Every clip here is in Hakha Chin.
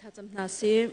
Thlacam hna sih.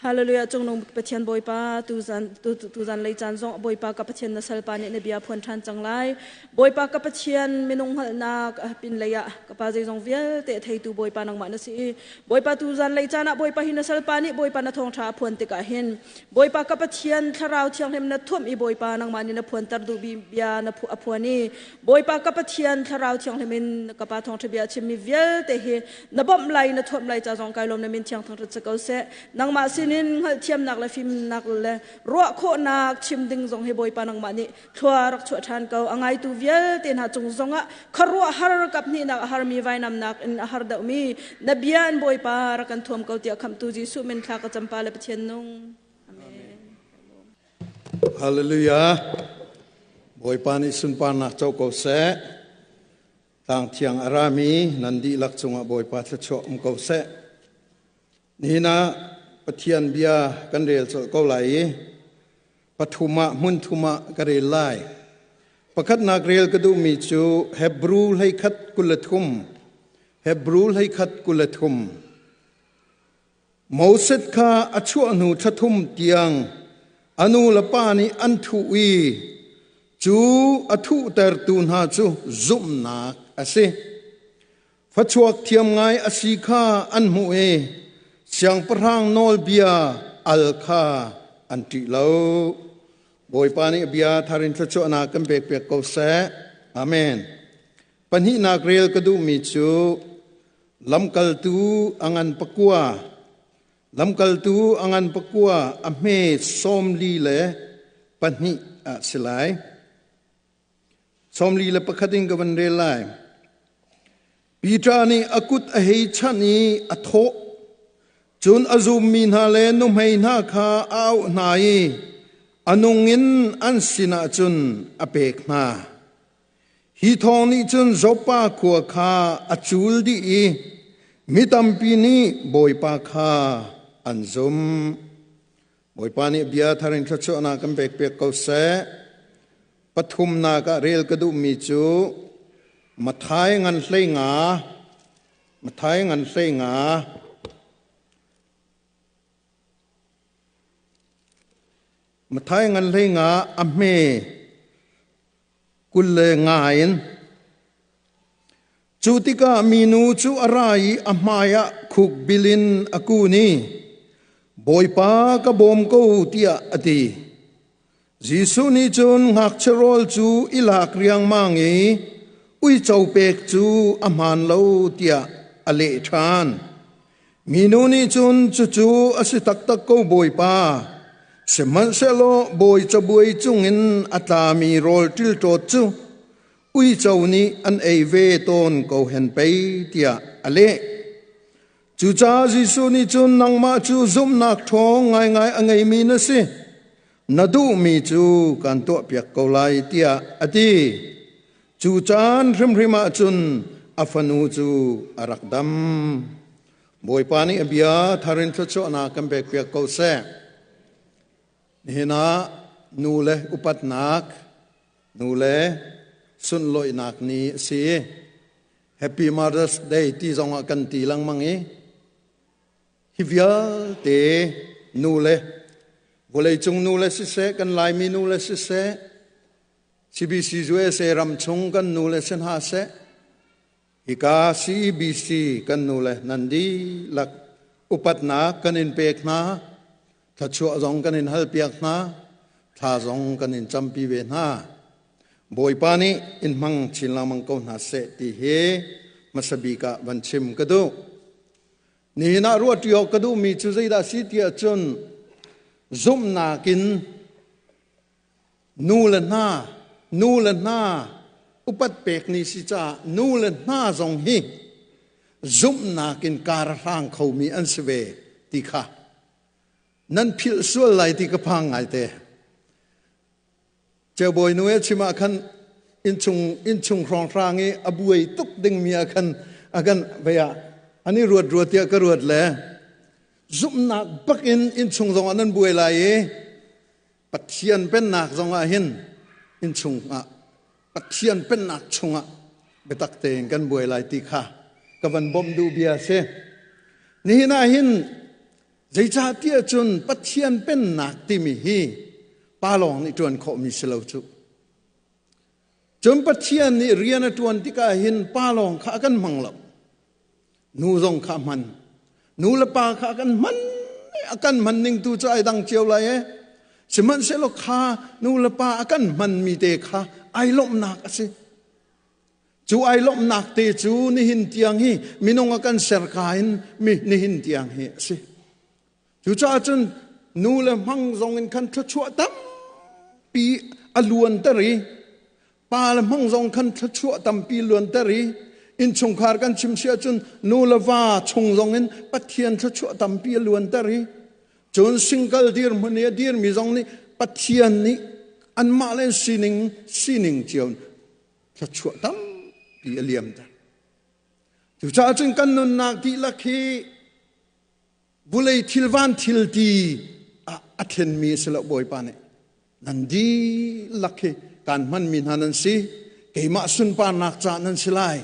Hallelujah cungnung Pathian Bawipa tuzan tuzan lei caan zong Bawipa ka Pathian na salpa nih na bia phuan ṭhan cang lai. Bawipa ka Pathian minung hngalhnak pin lei ah ka pa zeizong vialte theitu Bawipa nangmah na si i Bawipa tuzan lei caan ah Bawipa hi na salpa nih Bawipa na thawngṭha a phuan tikah hin Bawipa ka Pathian thlarau thianghlim na thuamh i Bawipa nangmah nih na phuanter duh bia na a phuan i Bawipa ka Pathian thlarau thianghlim in ka pa thawngṭha bia a chimmi vialte hi na bawmh lai na thuamh lai ca zong kai lawm na min thiang thangṭhat si ko seh. Nangmah sinin hngalhthiamnak le fimnak le ruah khawhnak chim ding zong hi Bawipa nangmah nih thlua rak chuah ṭhan ko. A ngaitu vialte hna cung zongah khuaruah har kap hnihnak a harmi vainamnak in a har deuhmi na bia in Bawipa rak kan thuam ko tiah khamhtu Jesuh min thla ka campa le Pathian nung. Amen. Hallelujah. Bawipa nih sunparnak co ko seh. Tlang thiang a rami nan dihlak cungah Bawipa thluachuah um ko seh. Nihin ah Pathian bia kan rel colh ko lai i pathum ah hmun thum ah ka rel lai. Pakhatnak rel ka duhmi cu Hebrew hleikhat 23 Hebrew hleikhat 23 Moses kha a chuah hnu thla thum tiang a nu le pa nih an thuh i cu a thuhtertu hna cu zumhnak a si. Fachuak thiam ngai a si kha an hmuh i siangpahrang nawlbia al kha an ṭih lo. Bawipa nih bia thar in thluachuahnak kan pekpiak ko seh. Amen. Pahnihnak rel ka duhmi cu Lamkaltu a ngan pakua, lamkaltu a ngan pakua a hme 42 ah si lai. 41 in ka van rel lai. Peter nih a kut a hei chanh i a thawh. Cun a zummi hna le nuhmei hna kha a auh hna i a nung in an sinah cun a pek hna. Hi thawng nih cun Joppa khua kha a cul dih i mi tampi nih Bawipa kha an zumh. Bawipa nih bia thar in thluachuahnak kan pekpiak ko seh. Pathumnak ah rel ka duhmi cu Matthai ngan 15, Matthai ngan 15, Matthai ngan 15 a hme 25 in. Cu tikah minu cu a ra i a hmaiah khukbil in a kun i, Bawipa ka bawm ko tiah a ti. Jesuh nih cun ngakchia rawl cu i lak riangmang i uico pek cu a hmaan lo tiah a leh ṭhan. Minu nih cun cucu a si taktak ko Bawipa, sihmanhsehlaw bawi cabuai cungin a tlami rawl ṭilṭawt cu uico nih an ei ve tawn ko hen pei tiah a leh. Cucaah Jesuh nih cun nangmah cu zumhnak ṭhawng ngaingai a ngeimi na si, na duhmi cu kan tuahpiak ko lai tiah a ti. Cu caan hrimhrim ah cun a fanu cu a rak dam. Bawipa nih a bia thar in thluachuahnak kan pekpiak ko seh. Nihin ah nu le upatnak, nu le sunlawihnak ni a si. Happy Mother's Day ti zong ah kan ti lengmang i hi vialte nu le vawleicung nu le siseh, kan Laimi nu le siseh, CBC USA ram chung kan nu le si hna seh, hika CBC kan nu le nan dihlak upatnak kan in pek hna, thluachuah zong kan in halpiak hna, thla zong kan in campi ve hna. Bawipa nih in hmang chin lengmang ko hna seh ti hi hmasa bik ah van chim ka duh. Nihin ah ruahṭi awk ka duhmi cu zeidah si tiah cun zumhnak in Nu le hna, nu le hna upat pek ni si caah nu le hna zong hi zumhnak in kar a hlang khomi an si ve ti kha nan philh sual lai ti ka phang ngaite. Ceubawi nu e chim ah khan innchung innchung hrawnghrang i a buai tuk dingmi ah khan a kan vei ah an i ruat ruat tiah ka ruat le zumhnak bak in innchung zong ah nan buai lai i Pathian pennak zongah hin innchung ah Pathian pennak chungah biatak tein kan buai lai ti kha ka van bawmh duh bia si. Nihin ah hin zeicahtiah cun Pathian pennak timi hi pa lawng nih ṭuan khawhmi si lo cu. Cun Pathian nih rian a ṭuan tikah hin pa lawng kha a kan hmang lo. Nu zong kha a hman. Nu le pa kha a kan hman. A kan hman ning tu cu ai dang cio lai e. Sihmanhsehlaw kha nu le pa a kan hmanmi te kha ai lawmhnak a si. Cu ai lawmhnak te cu nihin tiang hi minung a kan ser ka in mi nihin tiang hi a si. Cucaah cun nu le hmang zong in khan thluachuah tampi a luanter i pa le hmang zong khan thluachuah tampi luanter i innchungkhar kan chim si ahcun nu le va chung zong in Pathian thluachuah tampi a luanter i cun single dirhmun i a dirmi zong nih Pathian nih anmah le sining sining cio thluachuah tampi a liamter. Cucaah cun kan nunnak dihlak hi vulei thil van thil ti a thlenmi a si lo Bawipa nih nan dihlak hi kaan hmanmi hna nan si keimah sunparnak caah nan si lai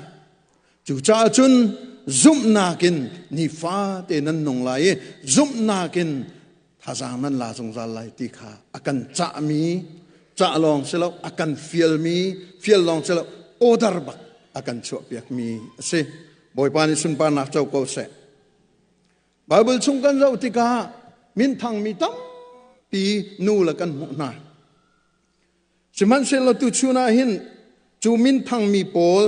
cucaah cun zumhnak in nifate nan nung lai i zumhnak in thazaang nan la zungzal lai ti kha a kan cahmi cah lawng si lo a kan fialmi fial lawng si lo order bak a kan chuahpiakmi a si Bawipa nih sunparnak co ko seh Bible chung kan zoh tikah minthangmi tampi nu le kan hmuh hna. Sihmanhsehlaw tuchun ah hin cu minthangmi pawl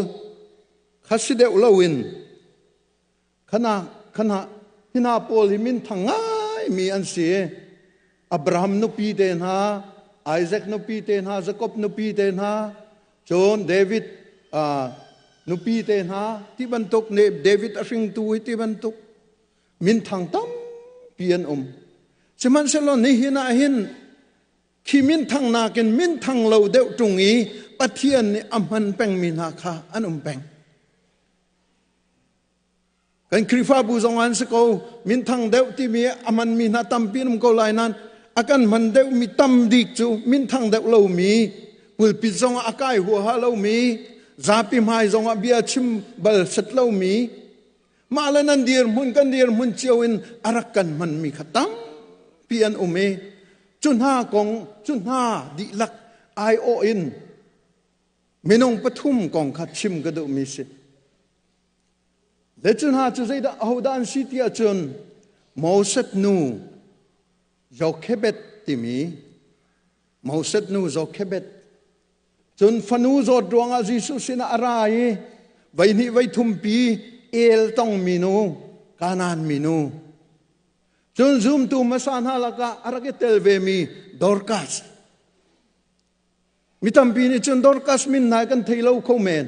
kha si deuh loin khana khana hina pawl hi minthang ngaimi an si. Abraham nupi te hna, Isaac nupi te hna, Jacob nupi te hna, cun David nupi te hna ti bantuk nih David a hringtu hi ti bantuk minthang tampi an um. Sihmanhsehlaw nihin ah hin khi minthang nakin minthang lo deuh ṭung i Pathian nih a hman pengmi hna kha an um peng. Kan Khrihfabu zong an si ko minthang deuh timi a hmanmi hna tampi an um ko lai nain a kan hman deuhmi tam bik cu minthang deuh lomi pulpit zong ah a kai huaha lomi zapi hmai zong ah bia chim bal set lomi mah le nan dirhmun kan dirhmun cio in a rak kan hmanmi kha tampi an um i cu hna kong cu hna dihlak aiawh in minung pathum kong kha chim ka duhmi si. Le cu hna cu zeidah ahodah an si ti ahcun Moses nu Jochebed timi Moses nu Jochebed cun fanu zawt ruangah Jesuh sinah a ra i voihnih voithum pi el tongmi nu Kanaan minu cun zumtu hmasa hna lakah a rak i tel vemi Dorcas. Mi tampi nih cun Dorcas min hna kan thei lo kho men.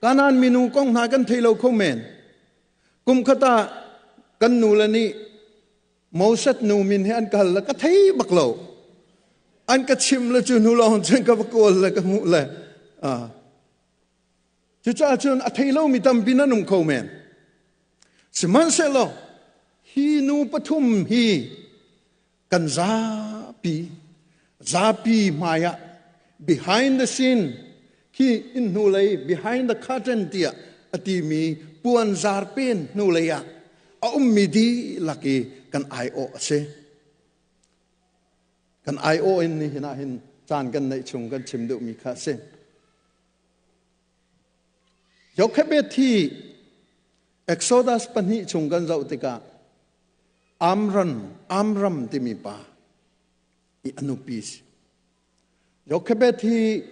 Kanaan minu kong hna kan thei lo kho men. Kum khat ah kan nu le nih Moses nu min hi an ka hal le ka thei bak lo. An ka chim le cu hnu lawng cun ka va kawl le ka hmuh le Cucaah cun a thei lomi tampi nan um kho men. Sihmanhsehlaw hi nu pathum hi kan zapi zapi hmaiah behind the scene khi inn hnulei behind the curtain tiah a timi puanzar pen hnulei ah a ummi dihlak i kan aiawh a si. Kan aiawh in nihin ah hin caan kan neih chung kan chim duhmi kha a si. Jochebed hi Exodus pahnih chung kan zoh tikah Amran, Amram timi pa i a nupi si. Jochebed hi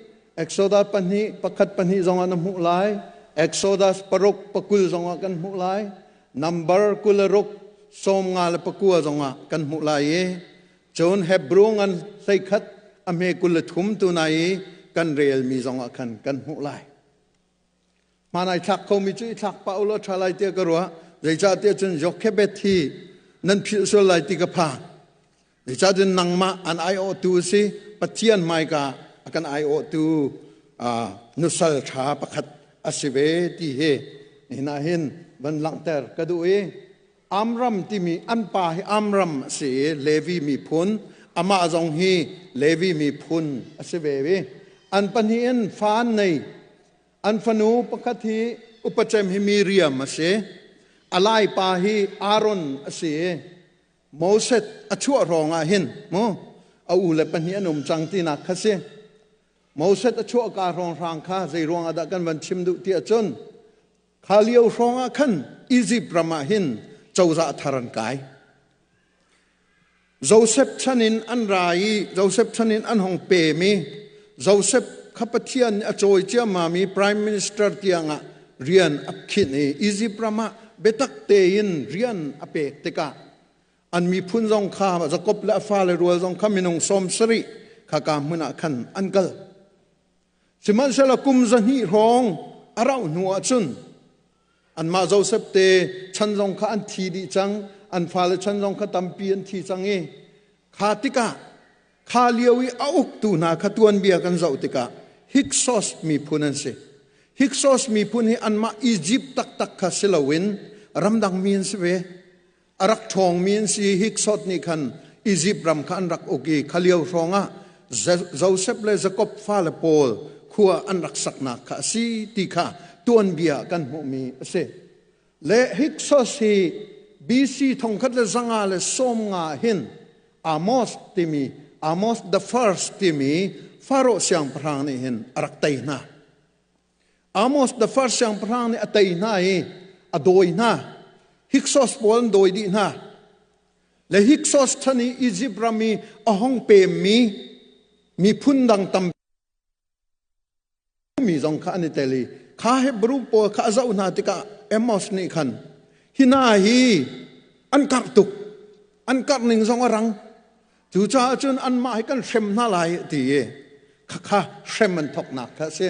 Exodus pahnih, pakhat pahnih zongah na hmuh lai. Exodus paruk, pakul zongah kan hmuh lai. Number 26, 54 zongah kan hmuh lai i cun Hebrew ngan 11 a hme 23 tu nai i kan relmi zongah khan kan hmuh lai. Hmaan ai thlak khomi cu i thlak pah ulaw ṭha lai tiah ka ruah. Zeicahtiah cun Jochebed hi nan philh sual lai ti ka phang. Zeicahtiah nangmah an aiawhtu a si. Pathian hmaika a kan aiawhtu nusal ṭha pakhat a si ve ti hi nihin ah hin van langhter ka duh i Amram timi an pa hi Amram a si i Levi miphun amah zong hi Levi miphun a si ve i an pahnih in fa an nei. An fanu pakhat hi upacem hi Miriam a si. A lai pa hi Aaron a si i Moses a chuah hrawng ah hin mu a u le pahnih an um cang tinak kha si. Moses a chuah ka hrawnghrang kha zei ruang ah dah kan van chim duh ti ahcun kha lio hrawng ah khan Egypt ram ah hin cozah thar an kai. Joseph chan in an ra i Joseph chan in an hong pem i Joseph kha Pathian nih a cawi ciammam i prime minister tiangah rian a khinh i Egypt ram ah biatak tein rian a pek tikah an miphun zong kha Jakob le a fale rual zong kha minung 70 khaka hmun ah khan an kal. Sihmanhsehlaw kum 200 hrawng a rauh hnu ah cun Anmah Joseph te chan zong kha an thi dih cang, an fale chan zong kha tampi an thi cang i kha tikah kha lio i a uktu hna kha tuanbia kan zoh tikah Hyksos miphun an si. Hyksos miphun hi anmah Egypt taktak kha si loin ramdang mi an si ve. A rak ṭhawngmi an si. Hyksos nih khan Egypt ram kha an rak uk i kha lio hrawngah Joseph le Jakob fale pawl khua an rak saknak kha a si ti kha tuanbia kan hmuhmi a si. Le Hyksos hi BC 1150 hin Amos timi Amos the First timi Pharaoh siangpahrang nih hin a rak tei hna. Amos the first siangpahrang nih a tei hna i a dawi hna. Hyksos pawl an dawi dih hna. Le Hyksos chan i Egypt ram i a hong pemmi miphun dang tampi zong kha an i tel i kha Hebrew pawl kha a zoh hna tikah Amos nih khan hi hna hi an karh tuk an karh ning zong a rang Cucaah cun anmah hi kan hrem hna lai ti i khakha hrem an thawknak kha a si.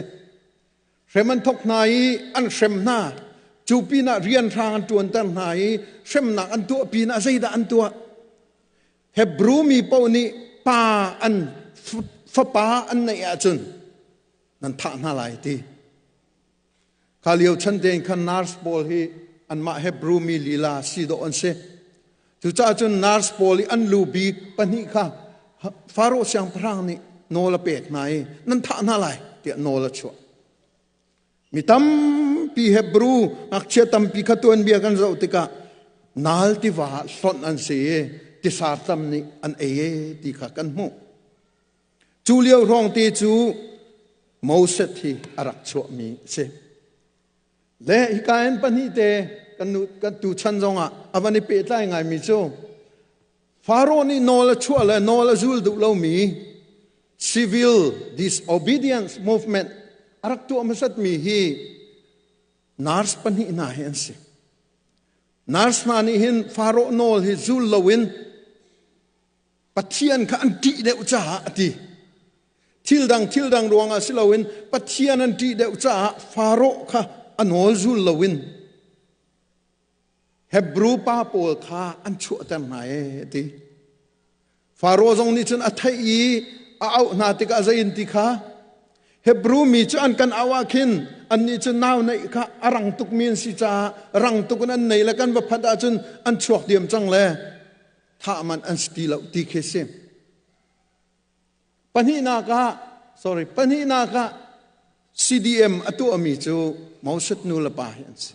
Hrem an thawk hna i an hrem hna. Cu pinah rianhrang an ṭuanter hna i hremnak an tuah pinah zeidah an tuah? Hebrew mi paoh nih pa an fapa an neih ahcun nan thah hna lai ti. Kha lio chan tein khan nurse pawl hi anmah Hebrew mi lila si dawh an si. Cucaah cun nurse pawl i an lu bik pahnih kha Faro siangpahrang nih nawl a pek hna i nan thah hna lai tiah nawl a chuah. Mi tampi Hebrew ngakchia tampi kha tuanbia kan zoh tikah nal tiva ah hlonh an si i tisa tam nih an ei e ti kha kan hmuh. Cu lio hrawng te cu Moses hi a rak chuahmi a si. Le hika in pahnih te kan nu kan tu chan zongah a van i pehtlai ngaimi cu Faro nih nawl a chuah le nawl a zul duh lomi civil disobedience movement a rak tuah hmasatmi hi nurse pahnih hna hi an si. Nurse hna nih hin Faro nawl hi zul loin Pathian kha an ṭih deuh caah a ti. Thil dang thil dang ruangah si loin Pathian an ṭih deuh caah Faro kha a nawl zul loin Hebrew pa pawl kha an chuahter hna ee a ti. Faro zong nih cun a theih i a auh hna tikah zei in ti kha Hebrew mi cu an kan auh ah khin annih cu nau neih kha a rang tukmi an si caah rang tuk in an nei le kan va phanh ahcun an chuak diam cang le thah man an si ti lo ti khi si. Pahnihnak ah, sorry, pahnihnak ah CDM a tuahmi cu Moses nu le pa hi an si.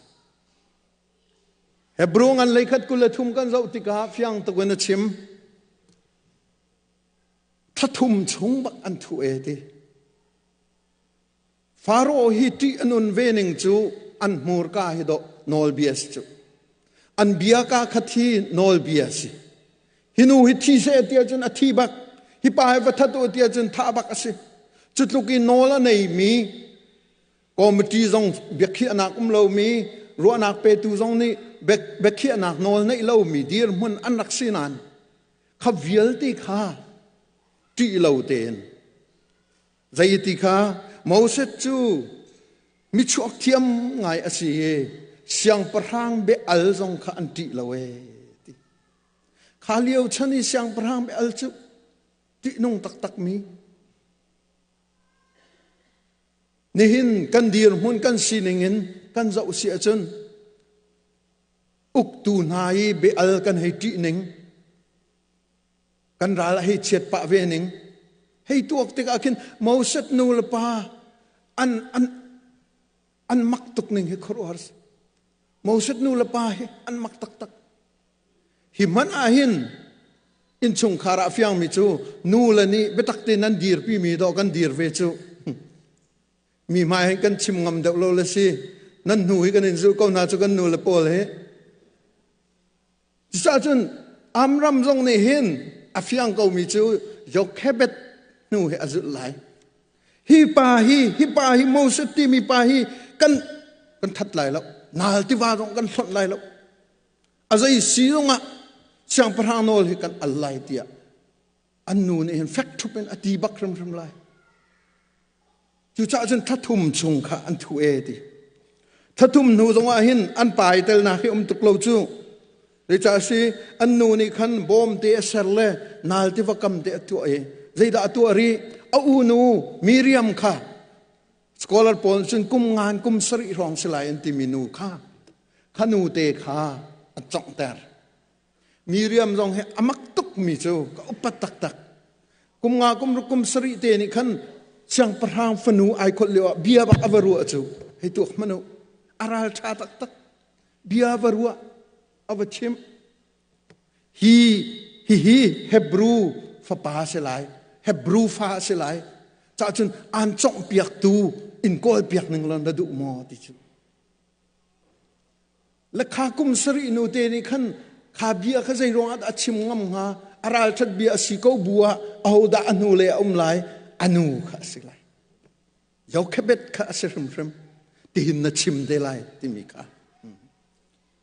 Hebrew ngan leikhat 23 kan zoh tikah fiang tuk in a chim. Thla chung bak an thu e ti. Faro hi ṭih a nun ve ning cu an hmurka hi dawh nawlbia si cu. An bia ka kha thi nawlbia si. Hi nu hi thi seh ti ahcun a thi bak. Hi pa hi va that u ti ahcun thah bak a si. Cu tluk i nawl a neimi committee zong biakhiahnak um lomi ruahnak petu zong nih biakhiahnak nawl neih lomi dirhmun an rak si nain kha vialte kha ṭih lo tein Zeiti kha Moses cu michuak thiam ngai a si i siangpahrang bia al zong kha an ṭih lo ee ti. Kha lio chan i siangpahrang bia al cu ṭihnung taktakmi. Nihin kan dirhmun kan sining in kan zoh si ahcun uktu hna i bia al kan hei ṭih ning Kan ral a hei chiat pah ve ning. Hei tuak tikah khin Moses nu le pa an an an mak tuk ning hi khuaruahhar si. Moses nu le pa hi an mak taktak. Hi hmanh ah hin innchungkhar ah fiangmi cu nu le nih biatak tein nan dirpi mi dawh kan dir ve cu. Mi hmai hin kan chim ngam deuh lo le si. Nan hnu hi kan in zulh ko hna cu kan nu le pawl hi. Cucaah cun Amram zong nih hin a fiang komi cu Jochebed hnu hi a zulh lai. Hi pa hi, hi pa hi Moses timi pa hi kan kan that lai lo. Nal tiva zong kan hlonh lai lo. A zei si zongah siangpahrang nawl hi kan al lai tiah an nu nih hin fek ṭhup in a ti bak hrimhrim lai. Cucaah cun thla thum chung kha an thu e ti. Thla thum hnu zongah hin an pa i telnak hi um tuk lo cu. Zeicah si an nu nih khan bawm te a ser le nal tiva kam te a tuah i zeidah a tuah rih? A unu Miriam kha scholar pawl cun kum ngan kum sarih hrawng si lai an timi nu kha kha nu te kha a conghter. Miriam zong hi a mak tukmi cu ka upat taktak. Kum nga kum ruk kum sarih te nih khan siangpahrang fanu ai kholh lio ah bia bak a va ruah cu hei tuak hmanh u. A ral ṭha taktak. Bia va ruah a va chimh. Hi hihi Hebrew fapa si lai. Hebrew fa a si lai. Cah cun aan conghpiaktu in kawlpiak ning law na duh maw ti cu. Le kha kum sarih nu te nih khan kha bia kha zei ruangah dah a chim ngam hnga? A ralṭhat bia a si ko bu ah ahodah a hnu lei a um lai? A nu kha a si lai. Jochebed kha a si hrimhrim. Tihin na chim te lai timi kha.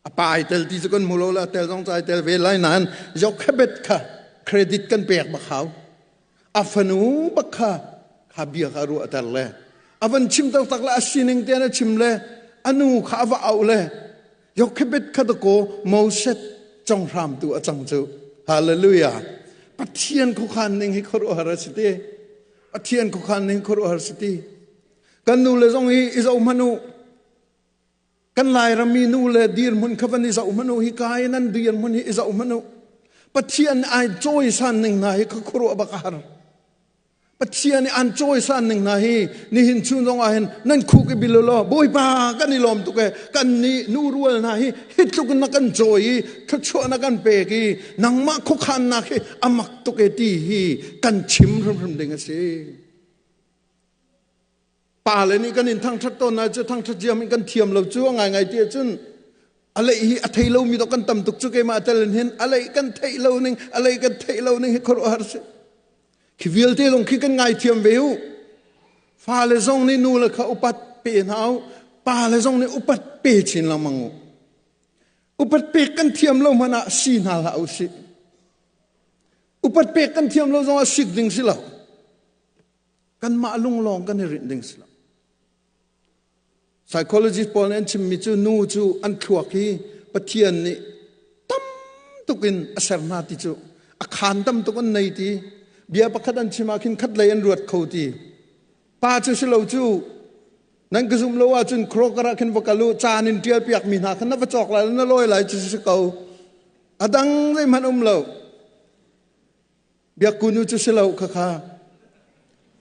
A pa ai tel ti cu kan hmu lo le a tel zong cu ai tel ve lai nain Jochebed kha credit kan pek bak hau. A fanu bak kha kha bia kha ruahter le a van chim taktak le a sining te a chim le a nu kha a va auh le Jochebed kha dakaw Moses conghramtu a cang cu. Hallelujah. Pathian khuakhan ning hi khuaruahhar a si ti. Pathian khuakhan ning khuaruahhar si ti. Kan nu le zong hi i zoh hmanh u. Kan Lairam mi nu le dirhmun kha van i zoh hmanh u. Hika i nan dirhmun hi i zoh hmanh u. Pathian ai cawisan ning hna hi kha khuaruah bak a har. Pathian i an cawisan ning hna hi nihin chun zong ah hin nan khuk i bil law Bawipa kan i lawm tuk e kan nih nu rual hna hi hi tluk in na kan cawi i thluachuah na kan pek i nangmah khuakhannak hi a mak tuk e ti hi kan chim hrimhrim ding a si. Pa le nih kan in thangṭhat tawn na cu thangṭhat ziam in kan thiam lo cu a ngaingai ti ahcun a lei hi a thei lomi dok kan tam tuk cu keimah tel in hin a lei kan theih lo ning a lei kan theih lo ning hi khuaruahhar si. Khi vialte zong khi kan ngaithiam ve u. Fale zong nih nu le kha upat pe hna u. Pa le zong nih upat pe chin lengmang u. Upat pek kan thiam lo hmanh ah si hna hlah u sih. Upat pek kan thiam lo zong ah sik ding si lo. Kanmah lunglawng kan i rinh ding si lo. Psychologist pawl nih an chimmi cu nu cu an thluak hi Pathian nih tam tuk in a ser hna ti cu a khaan tam tuk an nei ti bia pakhat an chim ah khin khat lei an ruat kho ti pa cu si lo cu nan ka zum lo ahcun Kroger ah khin va kal u caan in ṭial piak mi hna khan na va cawk lai na lawi lai cu si ko a dang zeihmanh um lo Biakkunu cu si lo khakha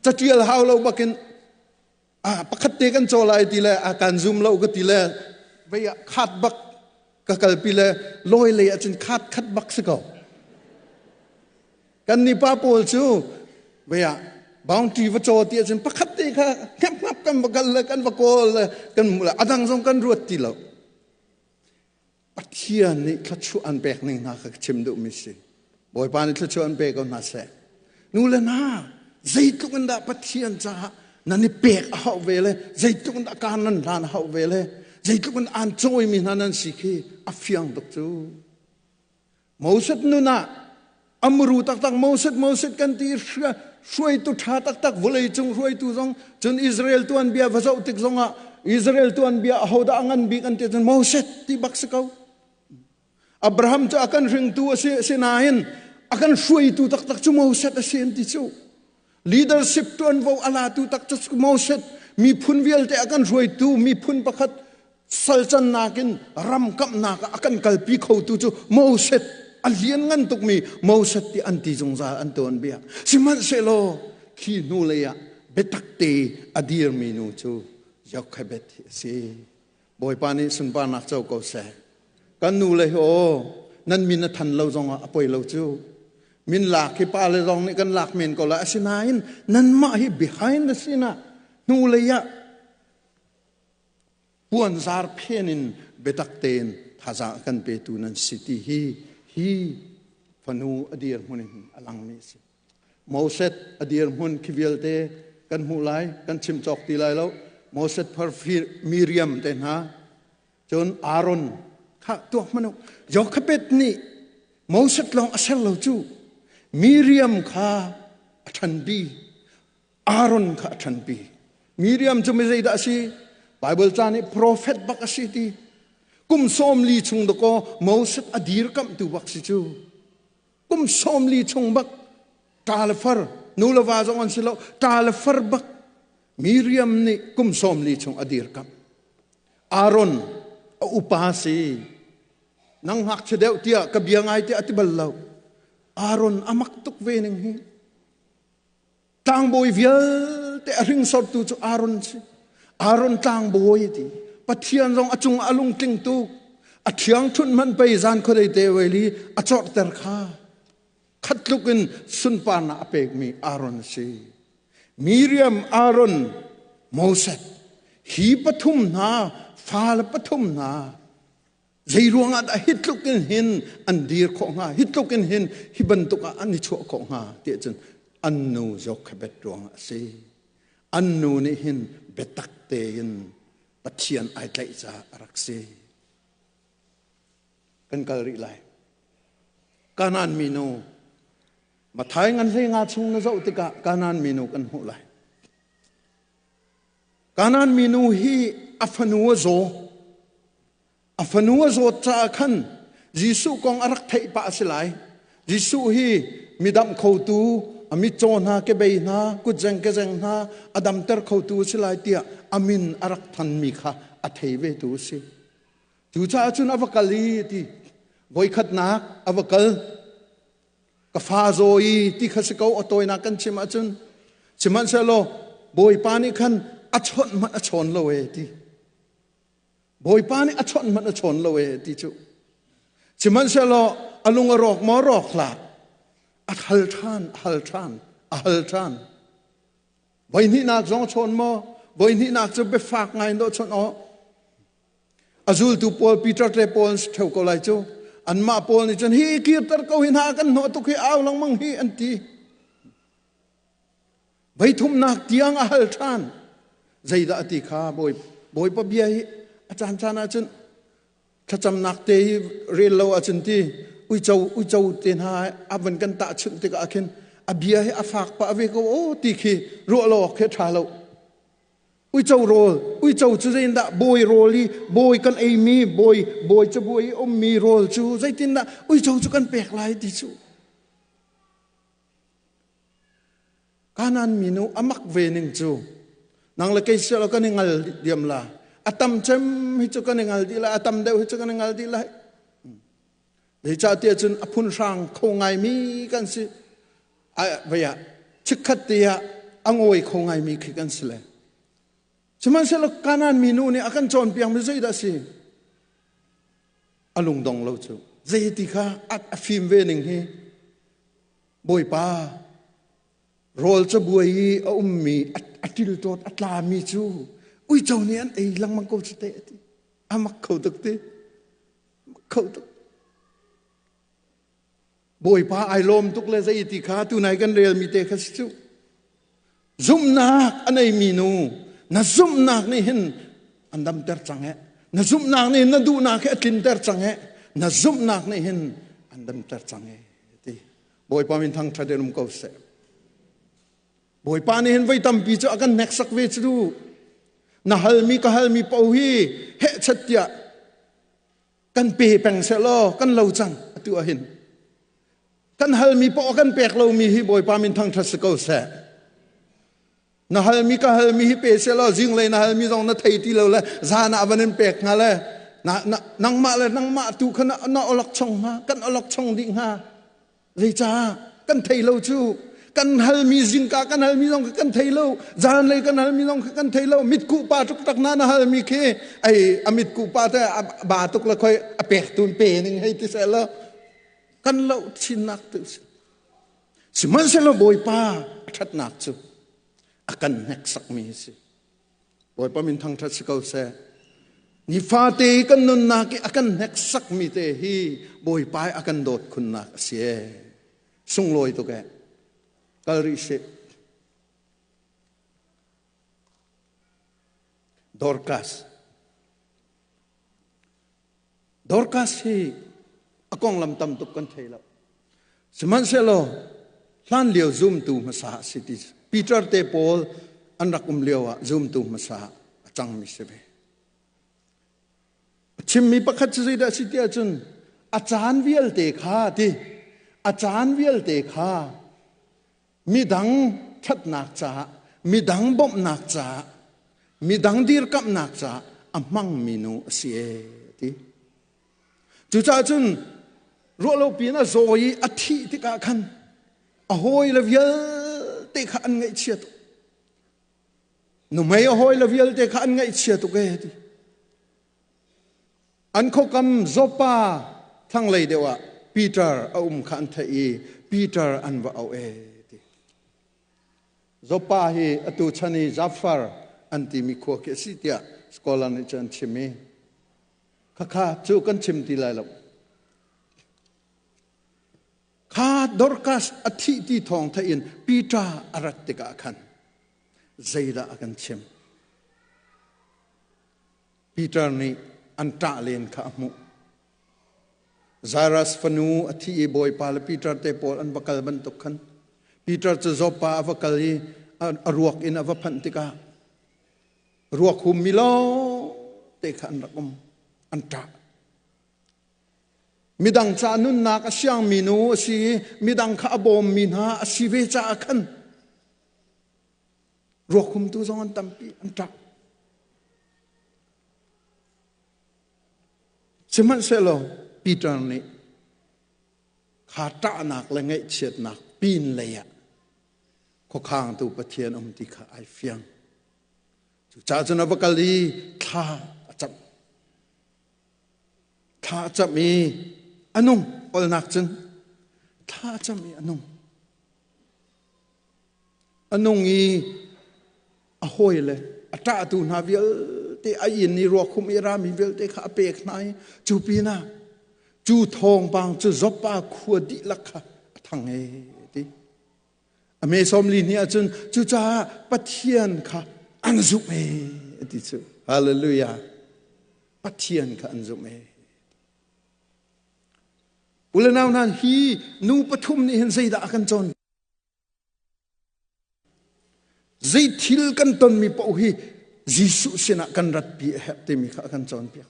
catial hau lo bakin a pakhat te kan caw lai ti le a kan zum lo ka ti le vei ah khat bak ka kalpi le lawi lei ahcun khat khat bak si ko kan ni pa pawl cu vei ah bounty va caw ti ahcun pakhat te kha ngap ngap kan va kal le kan va kawl le kan hmu le adang zong kan ruat ti lo Pathian nih thluachuah an pek ning hna kha ka chim duhmi si. Bawipa nih thluachuah an pe ko hna seh. Nu le hna, zeitluk in dah Pathian caah nan i pek a hauh ve le zeitluk in dah kaan nan hlan a hauh ve le zeitluk in aan cawimi hna nan si khi a fiang tuk cu. Moses nun ah amru taktak Moses Moses kan ti hruaitu ṭha taktak vawleicung hruaitu zong cun Israel tuanbia va zoh tik zongah Israel tuanbia ahodah a ngan bik an ti cun Moses ti bak si ko. Abraham cu a kan hringtu a si sinain a kan hruaitu taktak cu Moses a si an ti cu. Leadership ṭuanvo a latu taktak cu Moses miphun vialte a kan hruaitu miphun pakhat salcannak in ram kamhnak ah a kan kalpi khotu cu Moses a lianngan tukmi Moses ti an ti zungzal an tuanbia. Sihmanhsehlaw khi hnu lei ah biatak te a dirmi nu cu Jochebed hi a si. Bawipa nih sunparnak co ko seh. Kan nu le hi aw nan min a than lo zongah a poi lo cu. Min lak hi pa le zong nih kan lak men ko lai. Asinain nanmah hi behind the scene ah hnu lei ah puanzar phen in biatak tein thazaang a kan petu nan si ti hi hi fanu a dirhmun in a langmi a si. Moses a dirhmun khi vialte kan hmuh lai, kan chim cawk ti lai lo. Moses phar Miriam te hna, cun Aaron kha tuak hmanh u. Jochebed nih Moses lawng a ser lo cu Miriam kha a ṭhanpi. Aaron kha a ṭhanpi. Miriam cu mi zeidah a si? Bible ca nih profet bak a si ti. Kum 40 chung dakaw Moses a dirkamhtu bak si cu. Kum 40 chung bak ṭa le far, nu le va zong an si lo, ṭa le far bak Miriam nih kum 40 chung a dirkamh. Aaron a upa si. Nang ngakchia deuh tiah ka bia ngai tiah a ti bal lo. Aaron a mak tuk ve ning hi. Tlangbawi vialte a hringsortu cu Aaron si. Aaron tlangbawi ti. Pathian zong a cung a lungtling tuk. A thiang ṭhunh hmanh pei zan khuadei te weli a corhter kha. Khat tluk in sunparnak a pekmi Aaron a si. Miriam, Aaron, Moses hi pathum hna, fale pathum hna Zei ruangah dah hi tluk in hin an dir khawh hnga, hi tluk in hin hi bantuk ah an i chuah khawh hnga ti ahcun an nu Jochebed ruangah a si. An nu nih hin biatak tein Pathian ai tlaih caah a rak si. Kan kal rih lai. Kanaan minu Mathai ngan hlei nga chung na zoh tikah Kanaan minu kan hmuh lai. Kanaan minu hi a fanu a zaw. A fanu a zawt caah khan Jesuh kong a rak theih pah a si lai. Jesuh hi midamh khotu, a mitcaw hna, kebei hna, kutzeng kezeng hna a damter khotu a si lai tiah a min a rak thanmi kha a thei ve tu a si. Cucaah cun a va kal i ti voikhatnak a va kal. Ka fa zaw i ti kha si ko a tawinak kan chim ahcun sihmanhsehlaw Bawipa nih khan a chawnh hmanh a chawn lo e ti. Bawipa nih a chawnh hmanh a chawn lo e ti cu. Sihmanhsehlaw a lung a rawk maw rawk hlah. A hal ṭhan, a hal ṭhan, a hal ṭhan. Voihnihnak zong a chawn maw? Voihnihnak cu biafak ngai in dawh chawnh aw. A zultu pawl Peter te pawl an si ṭheo ko lai cu. Anmah pawl nih cun hi kirter ko hi hna kan hnawh tuk hi au lengmang hi an ti. Voithumnak tiang a hal ṭhan. Zeidah a ti kha bawi Bawipa bia hi a caan caan ahcun thlacamnak te hi rel lo ahcun ti uico uico te hna a van kan tahchunh tikah khin a bia hi a fak pah ve ko o ti khi ruah lo awk khi a ṭha lo. Uico rawl, uico cu zeitindah bawi rawl i bawi kan eimi, bawi bawi cabuai i ummi rawl cu zeitindah uico cu kan pek lai ti cu. Kanaan minu a mak ve ning cu nang le kei sialo kan i ngal diam la. A tam cem hi cu kan i ngal dih lai, a tam deuh hi cu kan i ngal dih lai. Zeicahtiah cun a phun hrang kho ngaimi kan si. Vei ah chikkhat te ah a ngawi kho ngaimi khi kan si le. Sihmanhsehlaw Kanaan minu nih a kan cawnpiakmi zeidah a si? A lungdong lo cu. Zeiti kha a fim ve ning hi Bawipa rawl cabuai i a ummi a ṭilṭawt a tlami cu uico nih an ei lengmang ko cu teh a ti. A mak kho tuk ti. Mak kho tuk. Bawipa ai lawm tuk le zei ti kha tunai kan relmi te kha si cu. Zumhnak a neimi nu, na zumhnak nih hin an damter cang eh. Na zumhnak nih na duhnak hi a tlinter cang eh. Na zumhnak nih hin an damter cang eh ti. Bawipa min thangṭhat in um ko seh. Bawipa nih hin voi tampi cu a kan hneksak ve cu. Na halmi ka halmi paoh hi hehchat tiah kan pe peng seh law kan lo cang atu ah hin kan halmi paoh kan pek lomi hi Bawipa min thangṭhat si ko seh. Na halmi ka halmi hi pe seh law zinglei na halmi zong na thei ti lo le zan ah van in pek hnga le na, na, nangmah le nangmah tu kha na, na olok chong hnga kan olok chong dih hnga. Zeicah kan thei lo cu. Kan halmi zingka kan halmi zong kha kan thei lo. Zanlei kan halmi zong kha kan thei lo. Mitkuh pa tuk na na halmi khi ai a mitkuh pa te a ba tuk le khoi a pek tun pe ning hei ti seh lo. Kan lo chinnak tu si. Sihmanhsehlaw Bawipa a ṭhatnak cu a kan hneksakmi a si. Bawipa min thangṭhat si ko seh. Nifate kan nunnak i a kan hneksakmi te hi Bawipa i a kan dawt khunnak a si ee. Sunglawi tuk ee. Kal rih sih. Dorcas. Dorcas hi a konglam tam tuk kan thei lo. Sihmanhsehlaw hlan lio zumtu hmasa a si ti Peter te pawl an rak um lio ah zumtu hmasa a cangmi si ve. A chimmi pakhat cu zeidah a si ti ahcun a caan vialte kha ti a caan vialte kha midang ṭhatnak caah midang bawmhnak caah midang dirkamhnak caah a hmangmi nu a si ee ti. Cucaah cun ruahlopi in a zaw i a thih tikah khan a hawile vialte kha an ngaihchia tuk. Nuhmei a hawile vialte kha an ngaihchia tuk ee ti. An khuakam Joppa thlanglei deuh ah Peter a um kha an theih i Peter an va auh ee ti. Joppa hi atu chan i Jafar an timi khua khi a si tiah scholar nih cun an chim i Khakha cu kan chim ti lai lo. Kha Dorcas a thih ti thawng theih in Peter a rat tikah khan zeidah a kan chim? Peter nih an ṭah len kha a hmuh. Jairus fanu a thi i Bawipa le Peter te pawl an va kal bantuk khan Peter cu Joppa a va kal i a ruak in a va phanh tikah Ruak hummi lawng te kha an rak um. An ṭah. Midang ca nunnak a siangmi nu a si i midang kha a bawmmi hna a si ve caah khan ruak humtu zong an tampi an ṭah. Sihmanhsehlaw Peter nih kha ṭahnak le ngaihchiatnak pin lei ah khuakhangtu Pathian um ti kha ai fiang. Cucaah cun a va kal i thla a cam. Thla a cam i a nung olnak cun thla a cam i a nung. A nung i a hawile a ṭahtu hna vialte a inn i ruakhum i rami vialte kha a pek hna i cu pinah cu thawngpang cu Joppa khua dihlak kha a thang e ti. A me 40 ni ahcun cucaah Pathian kha an zumh ee ti cu. Hallelujah. Pathian kha an zumh ee. Ule nau hna hi nu pathum nih hin zeidah a kan cawn? Zei thil kan tonmi paoh hi Jesuh sinah kan ratpi a herh timi kha a kan cawnpiak.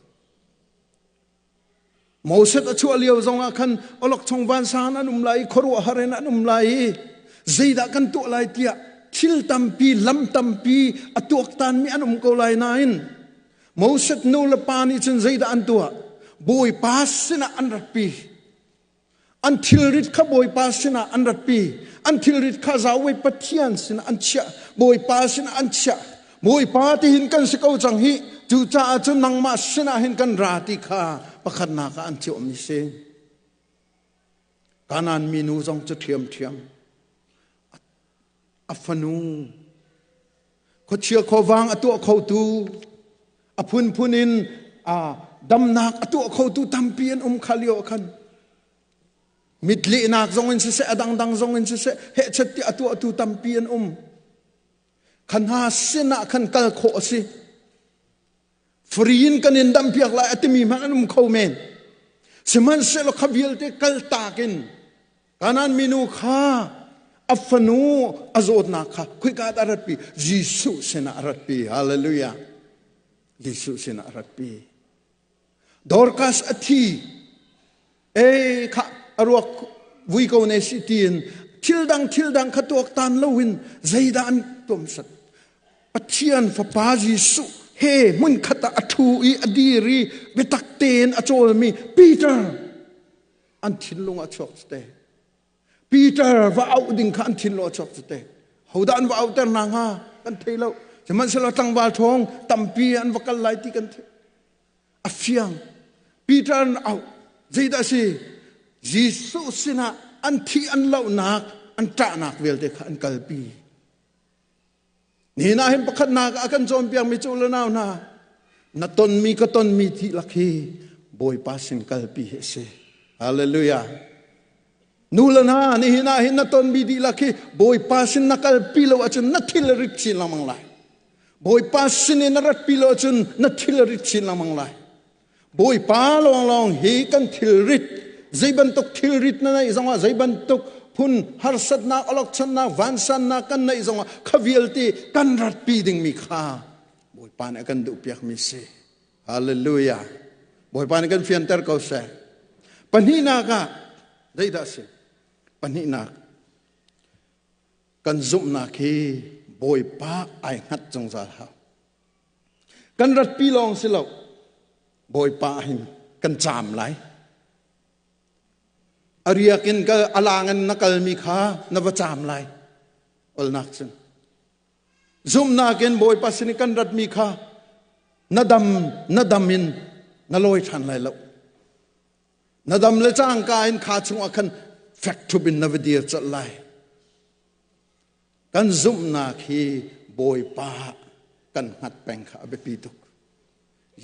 Moses a chuah lio zongah khan awlokchong vansang an um lai i khuaruahhar in an um lai i zeidah kan tuah lai tiah thil tampi lam tampi a tuaktanmi an um ko lai nain Moses nu le pa nih cun zeidah an tuah? Bawipa sinah an ratpi. An thilrit kha Bawipa sinah an ratpi. An thilrit kha Yahweh Pathian sinah an chiah. Bawipa sinah an chiah. Bawipa tihin kan si ko cang hi. Cucaah cun nangmah sinah hin kan ra ti kha pakhatnak ah an thiawmi si. Kanaan minu zong cu ṭhiamṭhiam. A fanu khuachia khuavang a tuah khotu a phunphun in damnak a tuah khotu tampi an um kha lio khan mitlehnak zong in siseh a dangdang zong in siseh hehchet ti a tuahtu tampi an um khan hna sinah khan kal khawh a si free in kan in dampiak lai a timi hmanh an um kho men sihmanhsehlaw kha vialte kal tak in Kanan minu kha a fanu a zawtnak kha khoika dah a ratpi? Jesuh sinah a ratpi. Hallelujah. Jesuh sinah a ratpi. Dorcas a thi. E kha a ruak vui ko ne si tiin thil dang thil dang kha tuaktan loin zeidah an tuamsat. Pathian fapa Jesuh he hmun khat ah a ṭhu i a dir i biatak tein a cawlmi Peter an thinlung ah chuak te. Peter va auh ding kha an thin lo a chuak cu te. Hodah an va auhter hna hnga kan thei lo. Sihmanhsehlaw tlangval ṭhawng tampi an va kal lai ti kan theih. A fiang. Peter an auh. Zeidah a si? Jesuh sinah an thih an lohnak, an ṭahnak vialte kha an kalpi. Nihin ah hin pakhatnak a kan cawnpiakmi cu le nau hna, na tonmi ka tonmi thi lak hi Bawipa sin kalpi hi a si. Hallelujah. Nu le hna, nihin ah hin na tonmi dihlak hi Bawipa sin na kalpi lo ahcun na thil a rit chin lengmang lai. Bawipa sin in na ratpi lo ahcun na thil a rit chin lengmang lai. Bawipa lawnglawng hi kan thilrit zei bantuk thilrit na neih zongah zei bantuk phun harsatnak awlokchonnak vansannak kan neih zongah kha vialte kan ratpi dingmi kha Bawipa nih a kan duhpiakmi si. Hallelujah. Bawipa nih kan fianter ko seh. Pahnihnak ah zeidah a si? Pahnihnak kan zumhnak hi Bawipa ai hngat zungzal hau. Kan ratpi lawng si lo. Bawipa hin kan caam lai. A riak in ka a lang in na kalmi kha na va caam lai. Olnak cun. Zumhnak in Bawipa sin i kan ratmi kha na dam na dam in na lawi ṭhan lai lo. Na dam le cangka in kha chungah khan fek ṭhup in na va dir colh lai. Kan zumhnak hi Bawipa kan hngat peng kha a biapi tuk.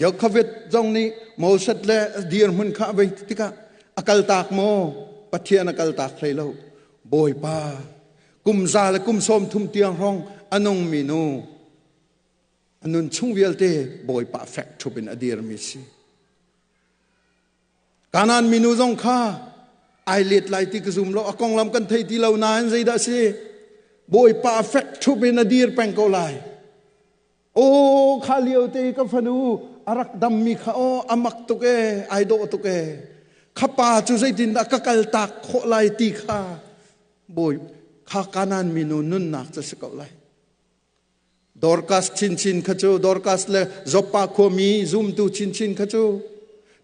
Jochebed zong nih Moses le dirhmun kha a vei tikah a kaltak maw? Pathian a kaltak hlei lo. Bawipa, kum za le kum sawm thum tiang hrawng a nungmi nu, a nun chung vialte Bawipa fek ṭhup in a dirmi si. Kanaan minu zong kha ai let lai ti ka zum lo. A konglam kan thei ti lo nain zeidah a si? Bawipa fek ṭhup in a dir peng ko lai. Aw kha lio te ka fanu a rak dammi kha aw a mak tuk ee, ai dawh tuk ee. Kha pa cu zeitindah ka kal tak khawh lai ti kha bawi kha Kanaan minu nunnak cu si ko lai. Dorcas chinchin kha cu Dorcas le Joppa khuami zumtu chinchin kha cu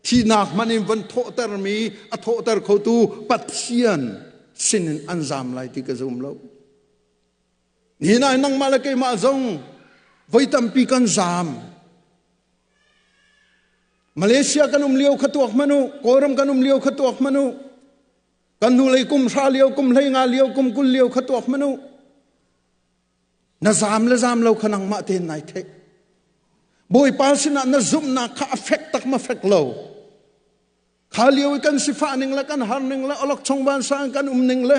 thihnak hmanh in van thawhtermi a thawhter khotu Pathian sinin an zam lai ti ka zum lo. Nihin ah nangmah le keimah zong voi tampi kan zam. Malaysia kan um lio kha tuak hmanh u, Kawlram kan um lio kha tuak hmanh u, kan hnulei kum hra lio, kum 15 lio, kum 20 lio kha tuak hmanh u. Na zaam le zaam lo kha nangmah tein nai theih. Bawipa sinah na zumhnak kha a fek tak ma fek lo. Kha lio i kan sifah ning le kan har ning le awlokchong vansang kan um ning le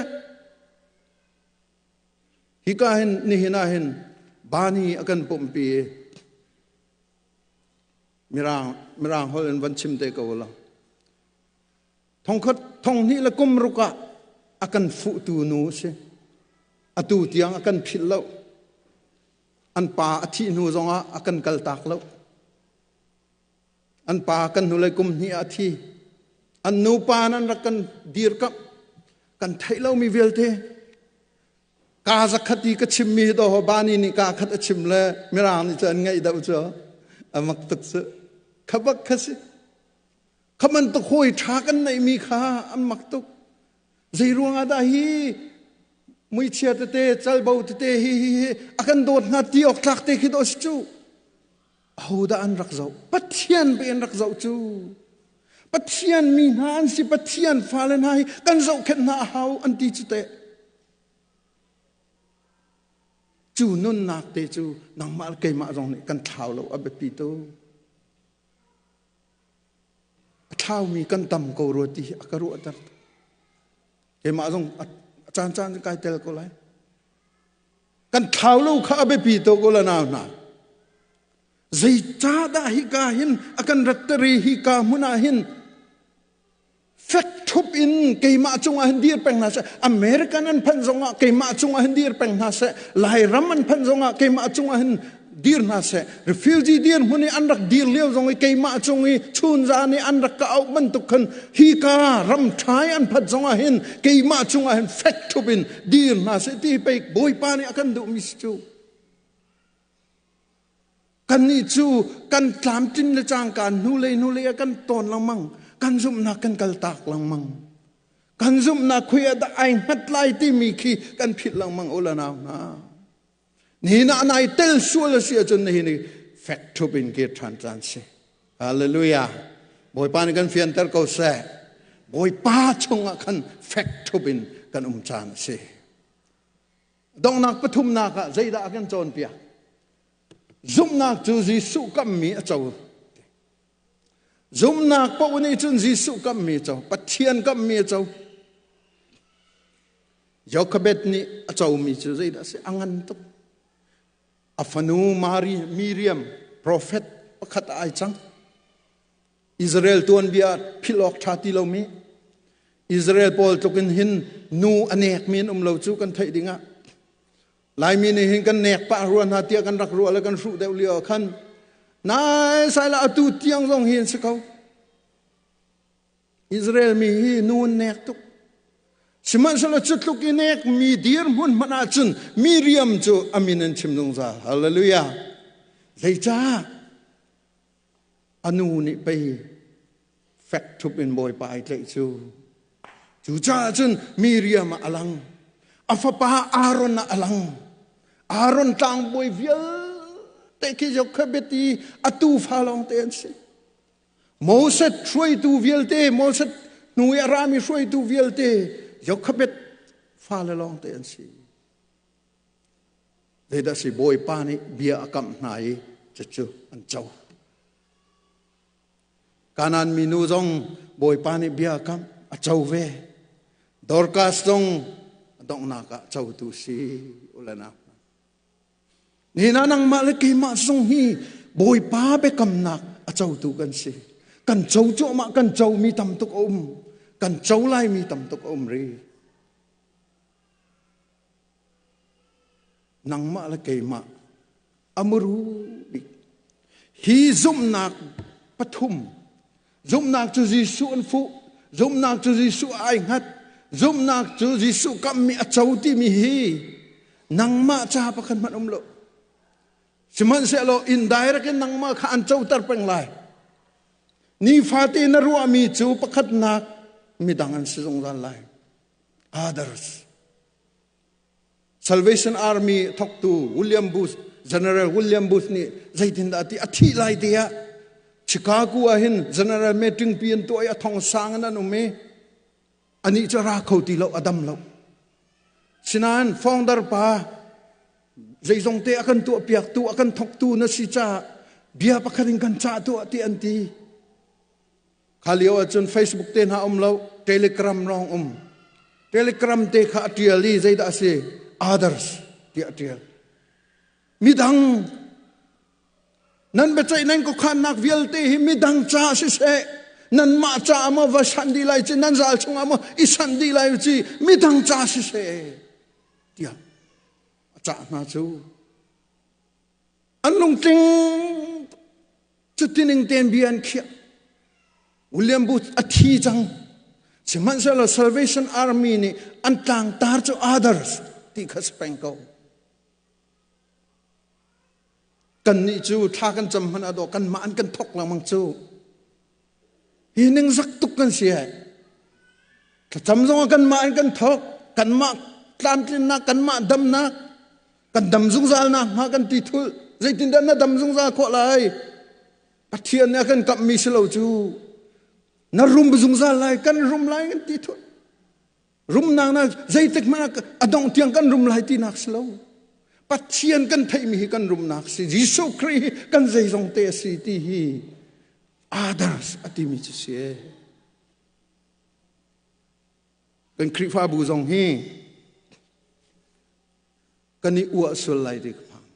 hika hin nihin ah hin bani a kan pumpi i mirang mirang holh in van chim te ko la Thongkhat thonghnih le kum ruk ah a kan fuhtu nu a si. Atu tiang a kan philh lo. An pa a thih hnu zongah a kan kaltak lo. An pa kan hnulei kum hnih ah a thi. An nupa nan rak kan dirkamh. Kan theih lomi vialte ka zakhat i ka chimmi hi daw bani nih ka khat a chim le mirang nih cun an ngaih deuh cu a mak tuk cu kha bak kha si Kha bantuk hawi ṭha kan neihmi kha an mak tuk. Zei ruangah dah hi muichia tete, calbo tete hi hi hi a kan dawt hnga ti awk tlak te khi dawh si cu. Ahodah an rak zoh? Pathian pe an rak zoh cu. Pathian mi hna an si, Pathian fale hna hi kan zohkhenh hna a hau an ti cu teh. Cu nunnak te cu nangmah le keimah zong nih kan thlau lo a biapi tuk. A thlaumi kan tam ko rua ti hi a ka ruahter. Keimah zong a caan caan kai tel ko lai. Kan thlau lo kha a biapi to ko la nau hna. Zeicahdah hika hin a kan ratter i hika hmun ah hin fek ṭhup in keimah cungah hin dir peng hna seh. American an phanh zongah keimah cungah hin dir peng hna seh. Lairam an phanh zongah keimah cungah hin dir hna seh. Refugee dir hmun i an rak dir lio zong i keimah cung i chunzan i an rak ka auh bantuk khan hika ram ṭha i an phanh zongah hin keimah cungah hin fek ṭhup in dir hna seh ti pei Bawipa nih a kan duhmi si cu. Kannih cu kan tlamtlin le cangka hnulei hnulei ah kan tawn lengmang, kan zumhnak kan kaltak lengmang. Kan zumhnak khui ah dah ai hngat lai timi khi kan philh lengmang u la nau hna. Nihin ah nai tel sual a si ahcun nihin hi fek ṭhup in kir ṭhan caan si. Hallelujah. Bawipa nih kan fianter ko seh. Bawipa chungah khan fek ṭhup in kan um caan a si. Donghnak pathumnak ah zeidah a kan cawnpiak? Zumhnak cu Jesuh kammi a co. Zumhnak paoh nih cun Jesuh kammi a co, Pathian kammi a co. Jochebed nih a comi cu zeidah a si? A ngan tuk. A fanu Mari, Miriam, profet pakhat ah ai cang. Israel tuanbia philh awk ṭha ti lomi Israel pawl tluk in hin nu a nekmi an um lo cu kan theih dingah Laimi nih hin kan nek pah rua hna tiah kan rak ruah le kan hruh deuh lio ah khan nai sai la atu tiang zong hi an si ko. Israel mi hi nu an nek tuk. Sihmanhsehlaw cu tluk i nek mi dirhmun hmanh ahcun Miriam cu a min an chim zungzal. Hallelujah. Zeicah? A nu nih pei fek ṭhup in Bawipa ai tlaih cu. Cucaah cun Miriam ah a lang. A fapa Aaron ah a lang. Aaron tlangbawi vialte khi Jochebed i a tufa lawngte an si. Moses hruaitu vialte, Moses hnu i a rami hruaitu vialte Jochebed fale lawngte an si. Zeidah si Bawipa nih bia a kamh hna i cucu an co. Kanaan minu zong Bawipa nih bia a kamh, a co ve. Dorcas zong a donghnak ah cotu si ulanau. Nihin ah nangmah le keimah zong hi Bawipa biakamnak a cotu kan si. Kan co cuahmah, kan comi tam tuk a um. Kan co laimi tam tuk a um rih. Nangmah le keimah a muru bik. Hi zumhnak pathum, zumhnak cu Jesuh an fuh, zumhnak cu Jesuh ai hngat, zumhnak cu Jesuh kammi a co timi hi nangmah ca pakhat hmanh um lo. Sihmanhsehlaw indirect in nangmah kha an coter peng lai. Nifate na ruahmi cu pakhatnak midang an si zungzal lai. Others. Salvation Army thawktu William Booth, General William Booth nih zeitindah ti a thih lai te ah Chicago ah hin General meeting pi an tuah i a thong sang in an um i anih cu ra kho ti lo a dam lo. Sinain founder pa zeizong te a kan tuah piaktu a kan thawktu na si caah bia pakhat in kan cah tuah ti an ti. Kha lio ahcun Facebook te hna um lo, Telegram lawng um. Telegram te kha a ṭial i zeidah a si? Others tiah a ṭial. Midang nan biaceih nan khuakhannak vialte hi midang ca siseh, nanmah ca maw va sanh dih lai ci, nan zal chungah maw i sanh dih lai ci, midang ca siseh tiah a cah hna cu. An lungtling Cutining tein bia an khiah. William Booth a thi cang. Sihmanhsehlaw Salvation Army nih an tlangtar cu others ti kha si peng ko. Kannih cu thla kan cam hmanh ah dawh kanmah an kan thok lengmang cu. Hi ningzak tuk kan si he. Thlacam zong ah kanmah an kan thok, kanmah tlamtlinnak, kanmah damnak, kan dam zungzal nakhnga kan ti thul. Zeitindah na dam zungzal khawh lai? Pathian nih a kan kamhmi si lo cu. Na rum zungzal lai, kan rum lai kan ti thul. Rumnak na zeitik hmanh a dongh tiang kan rum lai tinak si lo. Pathian kan theihmi hi kan rumnak si. Jesuh Khrih hi kan zeizong te a si ti hi others a timi cu si. Kan Khrihfabu zong hi kan i uah sual lai ti ka phang.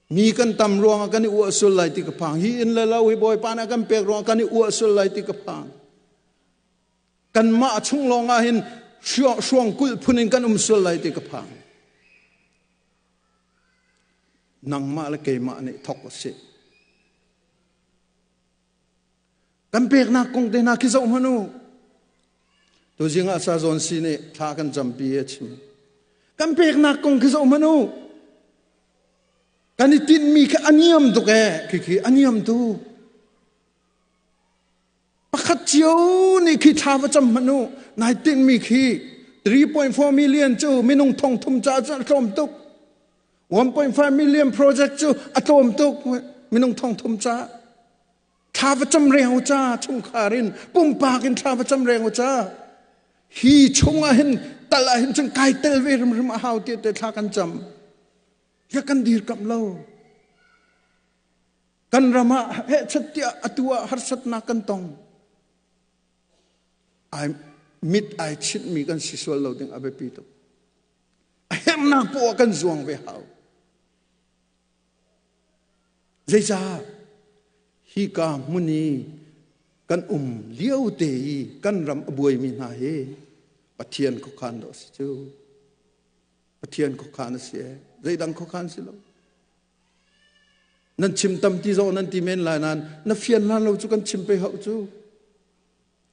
Mi kan tam ruangah kan i uah sual lai ti ka phang. Hi inn le lo hi Bawipa nih a kan pek ruangah kan i uah sual lai ti ka phang. Kanmah chung lawng ah hin hruang kulh phun in kan um sual lai ti ka phang. Nangmah le keimah nih thok a si. Kan peknak kong te hna khi zoh hmanh u. Tuzing ah sa zawn si nih thla kan campi a chim. Kan peknak kong khi zoh hmanh u. Kan i tinhmi khi a niam tuk ee. Khi khi a niam tuk. Pakhat cio nih khi thla va cam hmanh u. Nai tinhmi khi 3.4 million cu minung thong thum caah cun a tlawm tuk. 1.5 million project cu a tlawm tuk minung thong thum caah. Thla va cam reng u ca chungkhar in pumpak in thla va cam reng u ca. Hi chung ah hin tal ah hin cun kai tel ve hrimhrim a hau ti te thla kan cam. Ya kan dirkamh lo. Kan ram ah hehchat tiah atu ah harsatnak kan tong. Ai mit ai chinhmi kan si sual lo ding a biapi tuk. A herhnak poah kan zuang ve hau. Zeicah hika hmun i kan um lio te i kan ram a buaimi hna hi Pathian khuakhan dawh a si cu. Pathian khuakhan a si ee. Zeidang khuakhan si lo. Nan chim tam ti zong nan ti men lai nain na fian hlan lo cu kan chim pe hau cu.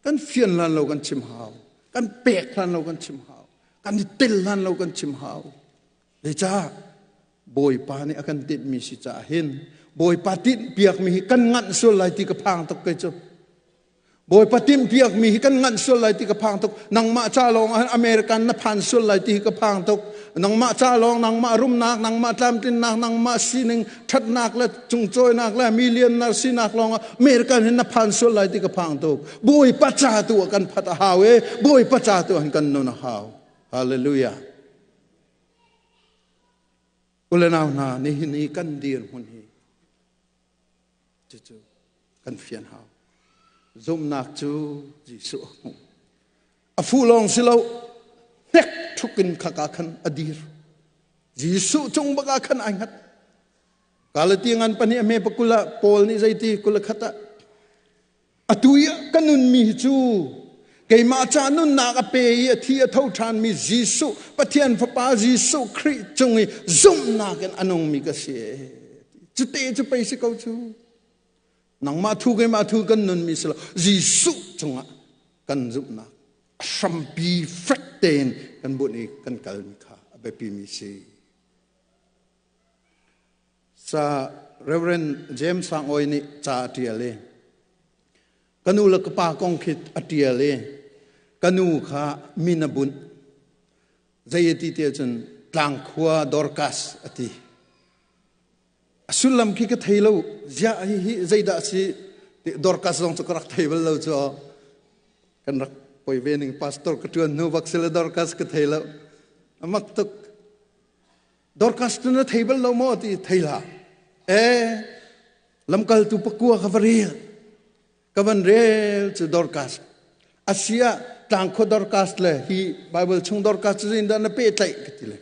Kan fian hlan lo kan chim hau. Kan pek hlan lo kan chim hau. Kan i tel hlan lo kan chim hau. Zeicah Bawipa nih a kan tinhmi si caah hin Bawipa tinhpiakmi hi kan nganh sual lai ti ka phang tuk kei cu. Bawipa timhpiakmi hi kan nganh sual lai ti ka phang tuk. Nangmah ca lawng ah American na phan sual lai ti hi ka phang tuk. Nangmah ca lawng, nangmah rumnak, nangmah tlamtlinnak, nangmah sining, ṭhatnak le cungcawinak le million na sinak lawng ah American hin na phan sual lai ti ka phang tuk. Bawipa ca tu ah kan phat a hau e. Bawipa ca tu ah kan nun a hau. Hallelujah. Ulenau hna, nihin i kan dirhmun hi Cucu kan fian hau. Zumhnak cu Jesuh a hmuh. A fuh lawng si lo, hnek ṭhuk in khaka khan a dir. Jesuh cung bak ah khan ai hngat. Galati ngan pahnih a hme pakul ah Paul nih zeiti kul khat ah atu i ka nunmi hi cu keimah ca nunnak a pe i a thi a tho ṭhanmi Jesuh Pathian Fapa Jesuh Khrih cung i zumhnak in a nungmi ka si. Cute cu pei si ko cu. Nangmah thu keimah thu kan nunmi si lo. Jesuh cungah kan zumhnak hrampi fek tein kan bunh i kan kalmi kha a biapimi si. Sa Reverend James Sang Oi nih ca a ṭial i ka nu le ka pa kong khi a ṭial i ka nu kha min a bunh. Zei a ti ti ahcun tlangkhua Dorcas a ti. A sullam khi ka thei lo. Ziah hihi zeidah a si? Dorcas zong cu ka rak thei bal lo cu. Kan rak poi ve ning pastor ka ṭuan hnu bak si le Dorcas ka thei lo. A mak tuk. Dorcas cu na thei bal lo maw ti thei hlah. E lamkaltu pakua ka va rel. Ka van rel cu Dorcas. Asia tlangkhua Dorcas le hi Bible chung Dorcas cu zeitindah na pehtlaih ka ti le.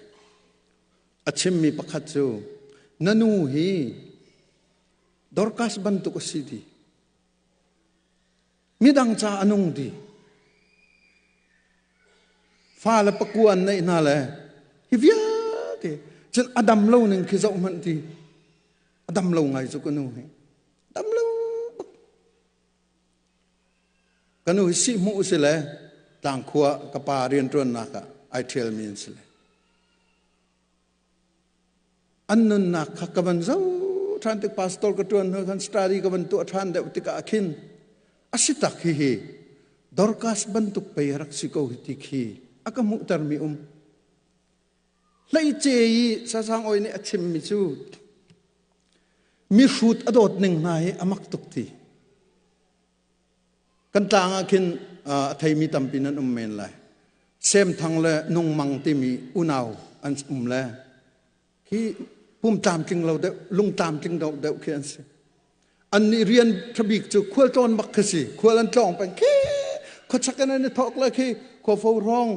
A chimmi pakhat cu na nu hi Dorcas bantuk a si ti. Midang ca a nung ti. Fa le pakua an neih hna le hi vialte cun a dam lo ning khi zoh hmanh ti. A dam lo ngai cu ka nu hi. Dam lo bak. Ka nu hi sihhmuh si le tlangkhua ka pa rianṭuannak ah ai ṭhialmi an si le. An nunnak kha ka van zoh ṭhan tik pastor ka ṭuan hnu khan study ka van tuah ṭhan deuh tikah khin a si tak hihi Dorcas bantuk pei rak si ko hi ti khi a ka hmuhtermi um. Hleice i Sasang Oi nih a chimmi cu mihrut a dawt ning hna hi a mak tuk ti. Kan tlang ah khin a theimi tampi nan um men lai. Semthang le Nungmang timi unau an um le khi pum tlamtling lo deuh, lung tlamtling lo deuh khi an si. An nih rian ṭhabik cu khual tlawn bak khi si. Khual an tlawng peng khi khuachak in an i thawk le khi khuafo hrawng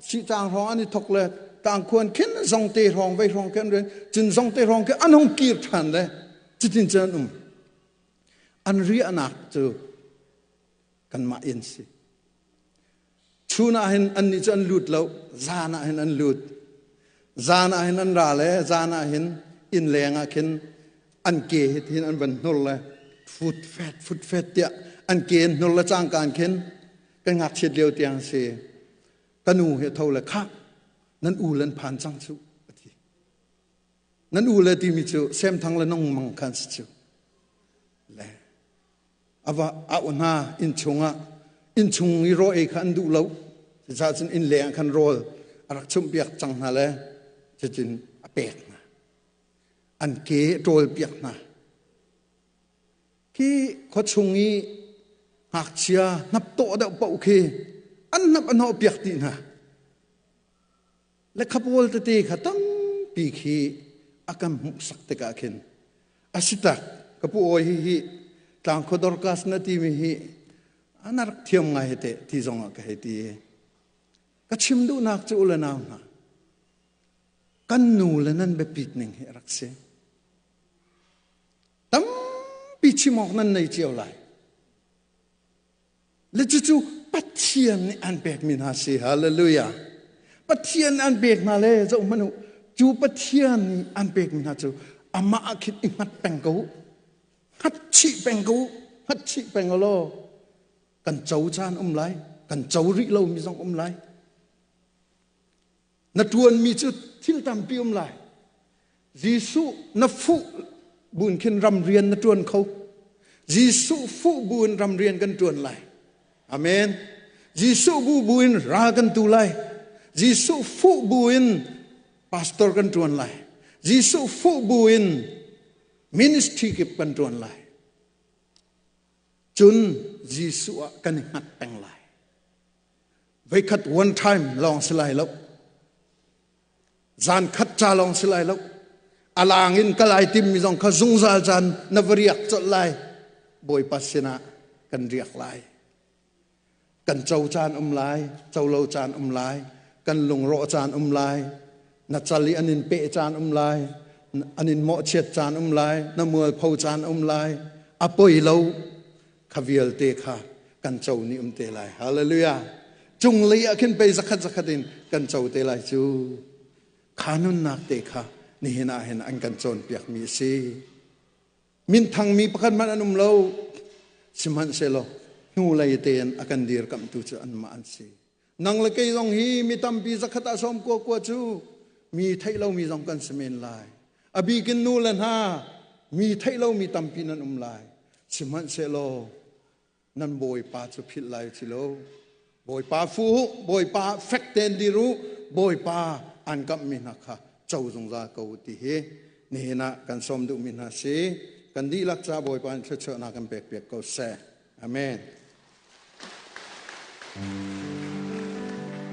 sihcang hrawng an i thawk le tangkhuan khin zongte hrawng vei hrawng khi an rian cun zongte hrawng khi an hung kir ṭhan le cutin cun an um. An riahnak cu kanmah inn si. Chun ah hin annih cu an lut lo, zan ah hin an lut. Zan ah hin an ra le zan ah hin inn leng ah khin an ke hi hin an van hnur le fut fet fut fet tiah an ke an hnur le cangka khin kan ngakchiat lio tiang si. Ka nu he tho le khah nan u lan phan cang cu a ti. Nan u le timi cu Semthang le Nongmang khan si cu. Le ava au hna inn chungah. Innchung i raw ei kha an duh lo. Cucaah cun inn leng ah khan rawl a rak chumhpiak cang hna le cutin a pek hna. An ke a ṭawlpiak hna. Khi khuachung i ngakchia hnaptawh deuh paoh khi an hnap a hnawhpiak dih hna. Le khapawl tete kha tampi khi a kan hmuhsak tikah khin a si tak ka pu awi hi hi tlangkhua Dorcas na timi hi ana rak thiam ngai he teh ti zong ah ka hei ti. Ka chim duhnak cu u le nau hna, kan nu le nan biapit ning hi a rak si. Tampi chim awk nan nei cio lai. Le cucu Pathian nih an pekmi hna si. Hallelujah. Pathian an pek hna le zoh hmanh u. Cu Pathian nih an pekmi hna cu amah ah khin i hngat peng ko u. Hngat chih peng ko u. Hngat chih peng u law kan co caan um lai. Kan co rih lomi zong um lai. Na ṭuanmi cu thil tampi um lai. Jesuh na fuh buin khin ramrian na ṭuan kho. Jesuh fuh buin ramrian kan ṭuan lai. Amen. Jesuh bu buin ral kan tu lai. Jesuh fuh buin pastor kan ṭuan lai. Jesuh fuh buin ministry kip kan ṭuan lai. Cun Jesuh ah kan i hngat peng lai. Voikhat one time lawng si lai lo. Zan khat ca lawng si lai lo. A lang in kal ai timmi zong kha zungzal caan na va riak colh lai. Bawipa sinah kan riak lai. Kan co caan um lai, co lo caan um lai, kan lungrawh caan um lai, na cal i an in peh caan um lai, an in mawhchiat caan um lai, na mualpho caan um lai. A poi lo. Kha vialte kha kan co ni um te lai. Hallelujah. Cunglei ah khin pei zakhat zakhat in kan co te lai cu. Kha nunnak te kha nihin ah hin an kan cawnpiak mi a si. Minthangmi pakhat hmanh an um lo. Sihmanhsehlaw hnulei tein a kan dirkamhtu cu anmah an si. Nang le kei zong hi mi tampi zakhat ah sawm kua kua cu mi theih lomi zong kan si men lai. A bikin nu le hna mi theih lomi tampi nan um lai. Sihmanhsehlaw nan Bawipa cu philh lai ci lo. Bawipa fu u, Bawipa fek tein dir u, Bawipa an kamhmi hna kha co zungzal ko u ti hi nihin ah kan sawm duhmi hna si. Kan dihlak ca Bawipa in thluachuahnak kan pek piak ko seh. Amen.